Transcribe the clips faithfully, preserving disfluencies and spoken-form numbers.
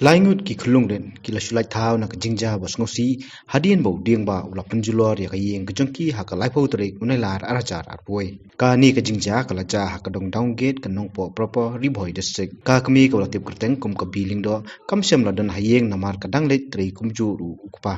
Lai ngut ki khyllung rit ki la shu lait thaw na ka jingjia ba sngewsih hadien ba u dieng ba u la pynjulor ïa ka ïing ka jong ki ha ka laiphew tarik u Nailar arhajar arphew. Kane ka jingjia ka la jia ha ka dong Downgate ka Nongpoh Proper, Ri Bhoi District. Ka kmie kaba la tip kyrteng kum ka Bi Lyngdoh kam shym la don ha ïing namar ka dang leit trei kumjuh ruh u kpa.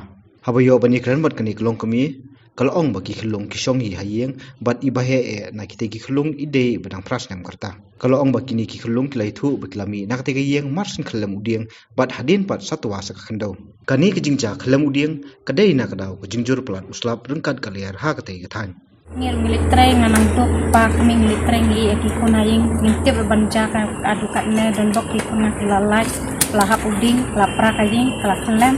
Haba ïoh ban ïakren bad kane ka longkmie, ka la ong ba ki khyllung ki shong hi ha ïing bad i ba heh eh na kitei ki khyllung i dei ba dang phra snem ka rta. Ka la ong ba kine ki khyllung ki la ïathuh ba ki la mih na katei ka ïing mar syn khyllem u dieng bad hadien pat sa twa sa ka khyndew. Kane ka jingjia khyllem u dieng ka dei na ka daw ka jingjur palat u slap ryngkat ka lyer ha katei ka thaiñ. Ngi ruh ngi leit trei, nga nang duk, pa kmie ngi leit trei, ngi ïeh ïa ki khun ha ïing, ngim tip ruh ban jia ka adu katne, don bok ki khun nga ki la lait, la hap u dieng, la pra ka ïing, ka la khyllem.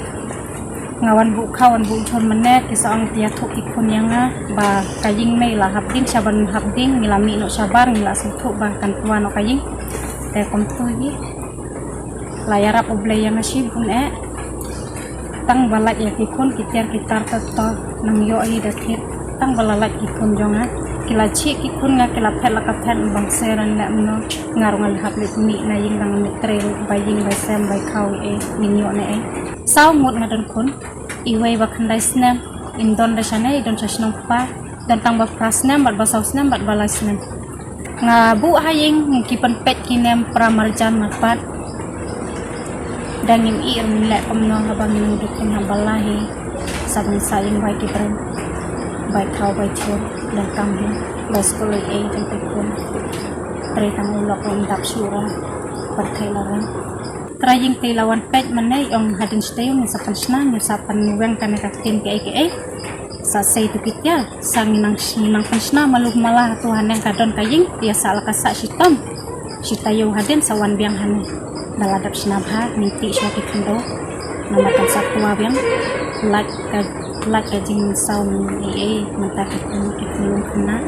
Nga wan buh khaw, wan buh jhur mynne, ki sa ong ki ïathuh ki khun ïa nga ba ka ïing mei la hap dieng, shaban hap dieng ngi la mih noh shabar, ngi la sngewthuh ba kan twa noh ka ïing. Te kumtu hi la ïarap U Blei ïa nga shibun eh. Tang ba lait ïa ki khun ki tiar ki tar, to to nang ïoh hi da thied. Tang ba la lait ki khun jong nga, ki la jhieh ki khun nga, ki la phet la ka phet, bang seren leh mynno. Nga ruh nga la hap leit mih na ïing, dang mih trei ruh, bai ïing bai sem bai khaw ei, ngin ïoh ne ei. Saw ngut nga don khun, iwei ba khyndai snem, im don da shane, i don sha shnong kpa, don tang ba phra snem bad ba saw snem bad ba lai snem. Nga buh ha ïing, ki pynpeit ki ne em pra marjan marpat. Dang ngim ïeh ruh ngin leh kumno haba ngi nang duk khun haba la hi. Sa ban sah ïing bai ki brem, bai thaw bai jhur, dang kam hi, bai skul ei ei jong ki khun. Trei tang u lok ruh ym dap shuh ruh, pyrthei la rem. Trai ïing te la wan peit mynne, ong hadien shatei ngin sa pynshna, ngin sa pynweng kane ka ktien kiei kiei. Sa sei tu ki tiar, sa ngi nang, ngi nang pynshna malu mala tu haneng ka don ka ïing, ïa sa la ka sah shitom. Shi taïew hadien sa wan biang haneng. Da la dep shna bha, ngin tih shuwa ki khyndew. Namar kan sa twa biang. Lait ka, lait ka jingsaw ngi ei ei, mynta ki khun, ki khun lum khynnah.